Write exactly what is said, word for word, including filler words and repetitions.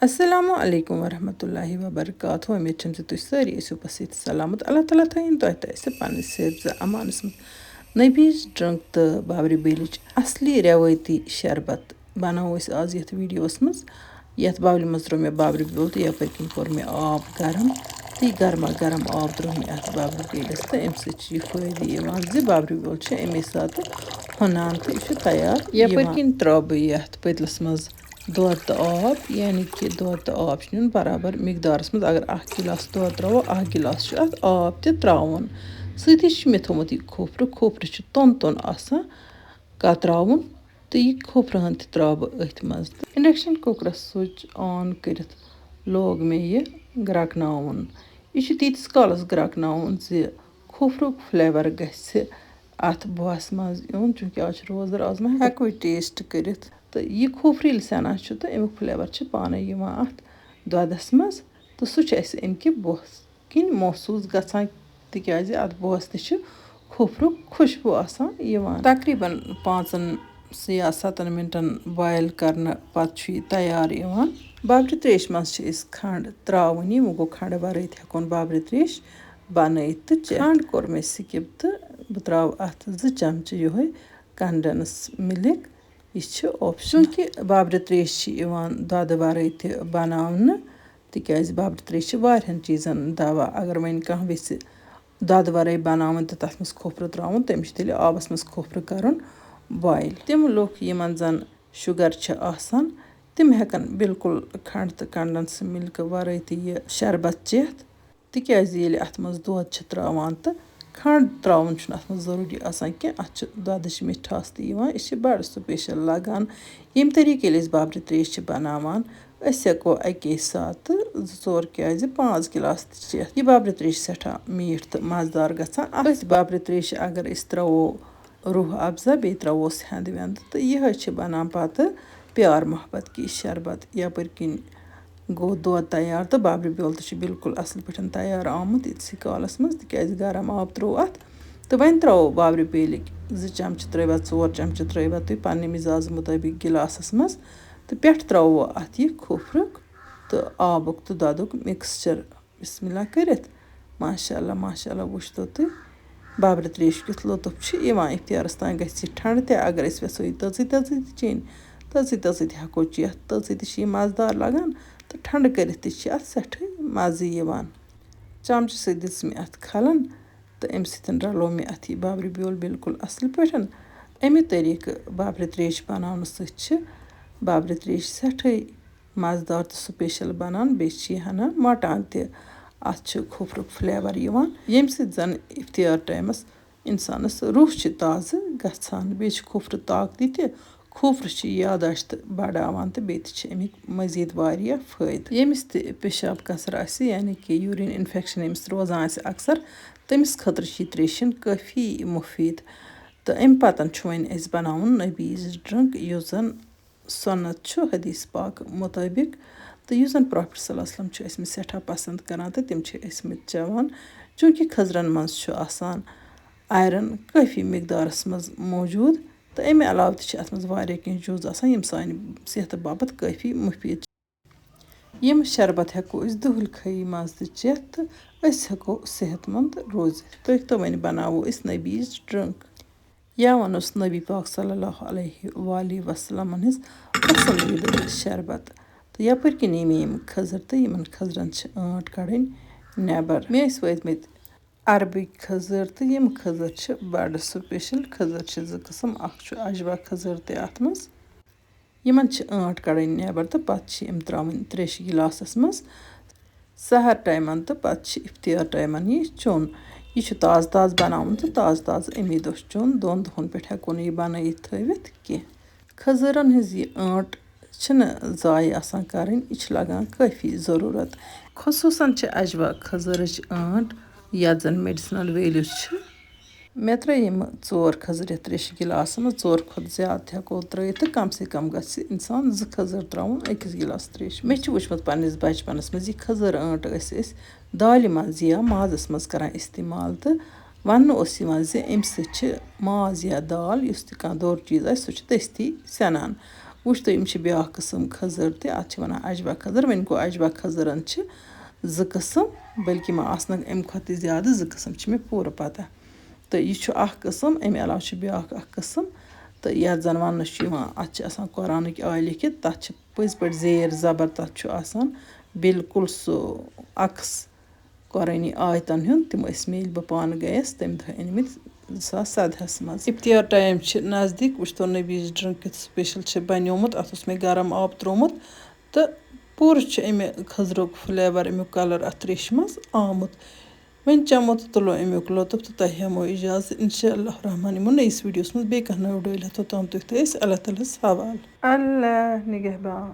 السلام علیکم ورحمۃ اللہ وبرکاتہ۔ امید چھم زِ تُہۍ سٲری ٲسِو پسیت سلامت۔ اللہ تعالیٰ تھٲیِن تۄہہِ تہٕ اَسہِ پننِس حفظ امانس منٛز۔ نبیز ڈرنک تہٕ بابرِ بیلٕچ اصلی روایتی شربت بناوو أسۍ آز یتھ ویڈیوس منٛز۔ یتھ باولہِ منٛز ترٛوو مےٚ بابرِ بیول تہٕ یپٲرۍ کِنۍ کوٚر مےٚ آب گرم، تہٕ یہِ گرما گرم آب ترٛوو مےٚ اتھ بابرِ بیلِس، تہٕ امہِ سۭتۍ چھُ یہِ فٲیدٕ یِوان زِ بابرِ بیول چھُ امی ساتہٕ ہۄنان تہٕ یہِ چھُ تیار یپٲرۍ یِوان۔ کِنۍ ترٛاوٕ بہٕ یتھ پٔتلس منٛز دۄد تہٕ آب، یعنی کہِ دۄد تہٕ آب چھُ نیُن برابر مقدارس منٛز۔ اگر اکھ گِلاس دۄد ترٛاوو، اکھ گِلاس چھُ اتھ آب تہِ ترٛاوُن۔ سۭتی چھُ مےٚ تھوٚومُت یہِ کھوٗپرٕ۔ کھوٗپرٕ چھُ توٚن توٚن آسان، کتراوُن، تہٕ یہِ کھوٗپرٕ ہن تہِ ترٛاوٕ بہٕ أتھۍ منٛز۔ تہٕ induction cookerس switch on کٔرِتھ لوگ مےٚ یہِ گرٛکناوُن۔ یہِ چھُ تیٖتِس کالس گرٛکناوُن زِ کھوٗپرُک flavour گژھِ اتھ بوہس منٛز یُن، چوٗنٛکہِ آز چھُ روزدر، آز ما ہٮ۪کو یہِ taste کٔرِتھ۔ تہٕ یہِ کھوٗپرٕ ییٚلہِ سٮ۪نان چھُ تہٕ امیُک flavour چھُ پانے یِوان اتھ دۄدس منٛز، تہٕ سُہ چھُ اسہِ امہِ کہِ بوہس کِنۍ محسوٗس گژھان، تِکیازِ اتھ بوہس تہِ چھُ کھوٗپرُک خوشبوٗ آسان یِوان۔ تقریباً پانٛژن یا ستن منٹن boil کرنہٕ پتہٕ چھُ یہِ تیار یِوان۔ بابرِ تریشہِ منٛز چھِ أسۍ کھنٛڈ ترٛاوٕنی، وۄنۍ گوٚو کھنٛڈٕ ورٲے تہِ ہٮ۪کون بابرِ تریش بنٲیِتھ تہٕ چٮ۪تھ۔ کھنٛڈ کوٚر مےٚ skip تہٕ بہٕ ترٛاوٕ اتھ زٕ چمچہٕ یِہوٚے condense milk۔ یہِ چھِ option۔ چوٗنٛکہِ بابرِ تریش چھِ یِوان دۄدٕ ورٲے تہِ بناونہٕ، تِکیازِ بابرِ تریش چھِ واریاہن چیٖزن دوا۔ اگر وۄنۍ کانٛہہ ویژھِ دۄدٕ ورٲے بناوٕنۍ تہٕ تتھ منٛز کھوٗپرٕ ترٛاوُن، تٔمِس چھُ تیٚلہِ آبس منٛز کھوٗپرٕ کرُن boil۔ تِم لُکھ یِمن زن sugar چھِ آسان، تِم ہٮ۪کن بالکل کھنٛڈ تہٕ condense milk ورٲے تہِ یہِ شربت چٮ۪تھ، تِکیازِ ییٚلہِ اتھ منٛز دۄد چھِ ترٛاوان تہٕ کھنٛڈ ترٛاوُن چھُنہٕ اتھ منٛز ضروٗری آسان کینٛہہ، اتھ چھِ دۄدٕچ مِٹھاس تہِ یِوان، یہِ چھِ بڑٕ special لگان۔ ییٚمہِ طریٖقہٕ ییٚلہِ أسۍ بابرِ تریش چھِ بناوان، أسۍ ہٮ۪کو اَکے ساتہٕ زٕ ژور کیٛازِ پانٛژھ گِلاس تہِ چٮ۪تھ۔ یہِ بابرِ تریش چھِ سٮ۪ٹھاہ میٖٹھ تہٕ مزٕدار گژھان۔ اَتھ بابرِ تریشہِ اگر أسۍ ترٛاوو روح افزا، بیٚیہِ ترٛاووس ہٮ۪نٛد وٮ۪نٛد، تہٕ یِہوٚے چھِ بنان پتہٕ پیار محبت کی شربت۔ یپٲرۍ کِنۍ گوٚو دۄد تیار تہٕ بابرِ بیول تہِ چھُ بالکل اصل پٲٹھۍ تیار آمُت یِتسٕے کالس منٛز، تِکیازِ گرم آب ترٛوو اتھ۔ تہٕ وۄنۍ ترٛاوو بابرِ بیلٕکۍ زٕ چمچہٕ ترٛٲوِتھ، ژور چمچہٕ ترٛٲوِتھ تُہۍ پننہِ مِزازٕ مُطٲبق گِلاسس منٛز، تہٕ پٮ۪ٹھٕ ترٛاوو اتھ یہِ کھوٗپرُک تہٕ آبُک تہٕ دۄدُک mixture۔ بسم اللہ کٔرِتھ، ماشاء اللہ، ماشاء اللہ، وٕچھتو تُہۍ بابرِ تریش کیُتھ لطف چھُ یِوان۔ افطارس تام گژھِ یہِ ٹھنڈٕ تہِ، اگر أسۍ یژھو یہِ تٔژٕے تٔژٕے تہِ چیٚنۍ، تٔژٕے تٔژٕے تہِ ہٮ۪کو چٮ۪تھ، تٔژٕے تہِ چھِ یہِ مزٕدار لگان تہٕ ٹھنڈٕ کٔرِتھ تہِ چھِ اتھ سٮ۪ٹھٕے مزٕ یِوان۔ چمچہٕ سۭتۍ دِژ مےٚ اتھ کھلن تہٕ امہِ سۭتۍ رلوو مےٚ اتھ یہِ بابرِ بیول بالکل اصل پٲٹھۍ۔ امہِ طریقہٕ بابرِ تریش بناونہٕ سۭتۍ چھِ بابرِ تریش سٮ۪ٹھٕے مزٕدار تہٕ special بنان، بیٚیہِ چھِ یہِ ہنا مۄٹان تہِ۔ اتھ چھُ کھوٗپرُک flavour یِوان، ییٚمہِ سۭتۍ زن افطار ٹایمس انسانس روح چھِ تازٕ گژھان، بیٚیہِ چھُ کھوٗپرٕ طاقتی تہِ۔ کھوٗپرٕ چھِ یاداشت بڑاوان تہٕ بیٚیہِ تہِ چھِ امیِکۍ مزید واریاہ فٲیدٕ۔ ییٚمِس تہِ پیشاب کثر آسہِ، یعنی کہِ urine infection ییٚمِس روزان آسہِ اکثر، تٔمِس خٲطرٕ چھِ یہِ تریشہِ کٲفی مُفیٖد۔ تہٕ امہِ پتہٕ چھُ وۄنۍ اسہِ بناوُن نبیز drink، یُس زن سنت چھُ حدیث پاک مطٲبق۔ تہٕ یُس زن Prophet صلی اللہ علیہ وسلم چھُ ٲسمٕتۍ سٮ۪ٹھاہ پسند کران تہٕ تِم چھِ ٲسمٕتۍ چٮ۪وان، چوٗنٛکہِ کھٔزرن منٛز چھُ آسان iron کٲفی مقدارس منٛز موجود، تہٕ امہِ علاوٕ تہِ چھِ اتھ منٛز واریاہ کینٛہہ جُز آسان، یِم سانہِ صحتہٕ باپتھ کٲفی مُفیٖد چھِ۔ یِم شربت ہٮ۪کو أسۍ دُہٕلۍ خٲہی منٛز تہِ چٮ۪تھ تہٕ أسۍ ہٮ۪کو صحت مند روٗزِتھ۔ تُہۍ تہٕ وۄنۍ بناوو أسۍ نبیز drink۔ یا ونوس نبی پاک صلی اللہ علیہ وآلہ وسلمن ہٕنٛز پسندیدٕ شربت۔ تہٕ یپٲرۍ کِنۍ یِم یِم کھٔزٕر تہٕ یِمن کھٔزرن چھِ ٲنٹ کڑٕنۍ نٮ۪بر۔ مےٚ ٲسۍ وٲتۍ مٕتۍ عربٕکۍ کھٔزٕر تہٕ یِم کھٔزٕر چھِ بڑٕ special۔ کھٔزٕر چھِ زٕ قٕسم، اکھ چھُ عجوا کھٔزٕر تہِ اتھ منٛز۔ یِمن چھِ ٲنٹ کڑٕنۍ نٮ۪بر تہٕ پتہٕ چھِ یِم ترٛاوٕنۍ تریشہِ گِلاسس منٛز سحر ٹایمن تہٕ پتہٕ چھِ افطار ٹایمن یہِ چیوٚن۔ یہِ چھُ تازٕ تازٕ بناوُن تہٕ تازٕ تازٕ امی دۄہ چیوٚن، دۄن دۄہن پٮ۪ٹھ ہٮ۪کو نہٕ یہِ بنٲیِتھ تھٲوِتھ کینٛہہ۔ کھٔزٕرن ہٕنٛز یہِ ٲنٹ چھِنہٕ ضایع آسان کرٕنۍ، یہِ چھِ لگان کٲفی ضروٗرت۔ خصوٗصن چھِ عجوا کھٔزٕرٕچ ٲنٹ، یتھ زن medicinal values چھِ۔ مےٚ ترٛٲے یِم ژور کھٔزٕر یَتھ تریشہِ گِلاسَس منٛز، ژور کھۄتہٕ زیادٕ تہِ ہٮ۪کو ترٛٲیِتھ تہٕ کم سے کم گژھِ اِنسان زٕ کھٔزٕر ترٛاوُن أکِس گِلاس تریشہِ۔ مےٚ چھِ وٕچھمُت پنٛنِس بچپنَس منٛز یہِ کھٔزٕر ٲنٛٹ ٲسۍ أسۍ دالہِ منٛز یا مازَس منٛز کَران استعمال تہٕ ونٛنہٕ اوس یِوان زِ اَمہِ سۭتۍ چھِ ماز یا دال، یُس تہِ کانٛہہ دوٚر چیٖز آسہِ، سُہ چھُ دٔستی سٮ۪نان۔ وٕچھ تُہۍ، یِم چھِ بیٛاکھ قٕسٕم کھٔزٕر تہِ، اَتھ چھِ وَنان اجوا کھٔزٕر۔ وۄنۍ گوٚو، اجوا کھٔزٕرَن چھِ زٕ قٕسٕم، بلکہِ ما آسنَکھ اَمہِ کھۄتہٕ تہِ زیادٕ، زٕ قٕسٕم چھِ مےٚ پوٗرٕ پَتہ۔ تہٕ یہِ چھُ اَکھ قٕسٕم، اَمہِ علاوٕ چھُ بیٛاکھ اَکھ قٕسٕم، تہٕ یَتھ زَن وَننہٕ چھُ یِوان، اَتھ چھِ آسان قرآنٕکۍ آیہِ لیکھِتھ، تَتھ چھِ پٔزۍ پٲٹھۍ زیر زبر، تَتھ چھُ آسان بالکل سُہ عکس قرآنی آیتَن ہُنٛد۔ تِم ٲسۍ مےٚ، ییٚلہِ بہٕ پانہٕ گٔیَس، تَمہِ دۄہ أنۍ مٕتۍ زٕ ساس سَدہَس منٛز۔ افطار ٹایم چھِ نزدیٖک، وٕچھ تو نبی جی ڈرنک کیُتھ سپیشل چھِ بنیومُت۔ اَتھ اوس مےٚ گرم آب ترومُت تہٕ پوٗرٕ چھُ اَمہِ خٔزرُک فلیور، اَمیُک کلر اَتھ تریشہِ منٛز آمُت۔ وۄنۍ چمو تہٕ تُلو اَمیُک لطف تہٕ تۄہہِ ہٮ۪مو اجازت۔ انشاء اللہ الرحمن یِمو نٔیِس ویڈیوس منٛز بیٚیہِ کانٛہہ نٔو ڈٲلۍ ہٮ۪تھ۔ توٚتام تُہۍ تہٕ أسۍ اللہ تعالیٰ ہَس حوالہٕ۔ اللہ نگہبان۔